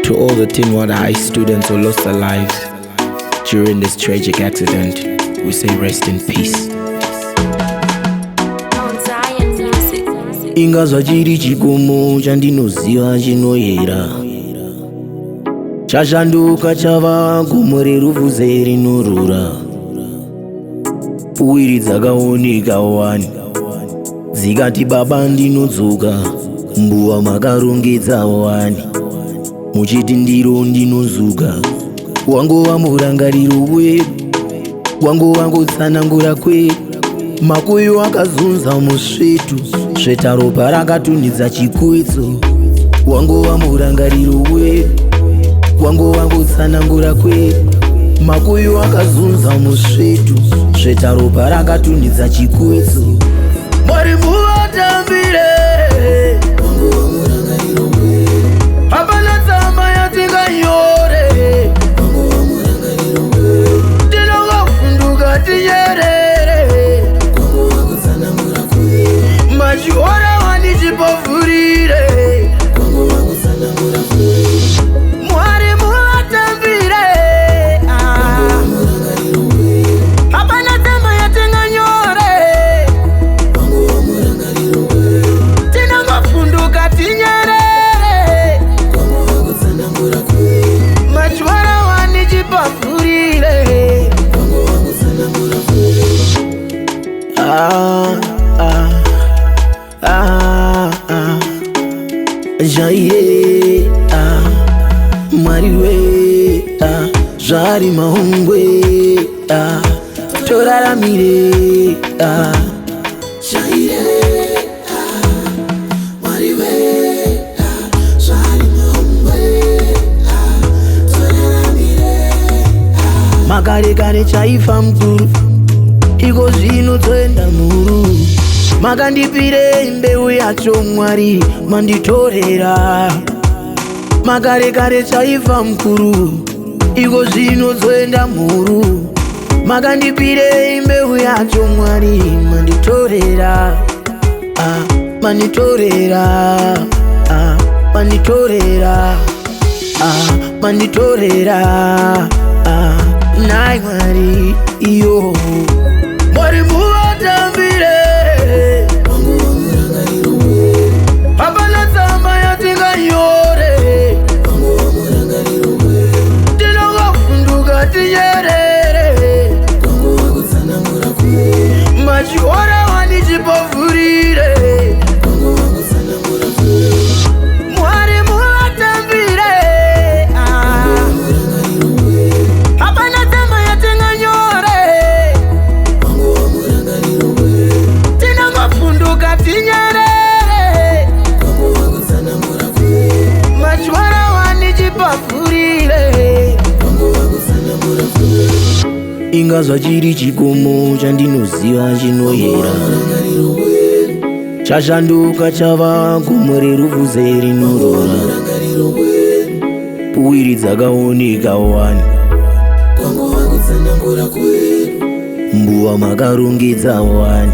To all the Tynwald High students who lost their lives during this tragic accident, we say rest in peace. Mount Zion Music. Inga zvachiri chikomo chandinoziva chinoyera, chashanduka chava gomo rerufuze rinorura. Pfuwiri dzakaoneka wani, dzikati, "Baba, ndinodzoka." Mbuva makarongedza wani, muchiti ndiro ndinozuka. Wangova murangariro wedu, wangova ngotsanangura kwedu. Makuyu akazunza musvetu, sveta ropa rakatunhidza chikwetso. Wangova murangariro wedu, wangova ngotsanangura kwedu. Makuyu akazunza musvetu, sveta ropa rakatunhidza chikwetso. Mwari muvatambire. Hapana tsamba yatinganyore, tinongofunduka tinyerere. Machiora wandichipovhurire. Mwari muvatambire. Ah. Hapana tsamba yatinganyore, tinongofunduka tinyerere. Machiora wandichipavhurire. Ah, ah, ah, ah. Jaire, ah, Mwari we, ah, zvari maungwe, ah, toraramire, ah. Jaire, ah, Mwari we, ah, zvari maungwe, ah, toraramire, ah. Makare kare chaifa mukuru, iko zvino toenda mhuru. Makandipirei mbeu yacho, Mwari, manditorera. Makare kare chaifa mukuru, iko zvino dzoenda mhuru. Makandipirei mbeu yacho, Mwari, manditorera. Ah, manditorera. Ah, manditorera. Ah, manditorera. Ah, nai Mwari iyo. Mwari muvatambire. Hapana tsamba yatinganyore, tinongofunduka tinyerere. Machiora wandichipovhurire. Mwari muvatambire. Ah. Hapana tsamba yatinganyore, tinongofunduka tinyerere. Machiora wandichipavhurire. Inga zvachiri chikomo chandinoziva chinoyera, chashanduka chava gomo rerufuze rinorora. Pfuwiri dzakaoneka wani, mbuva makarongedza wani.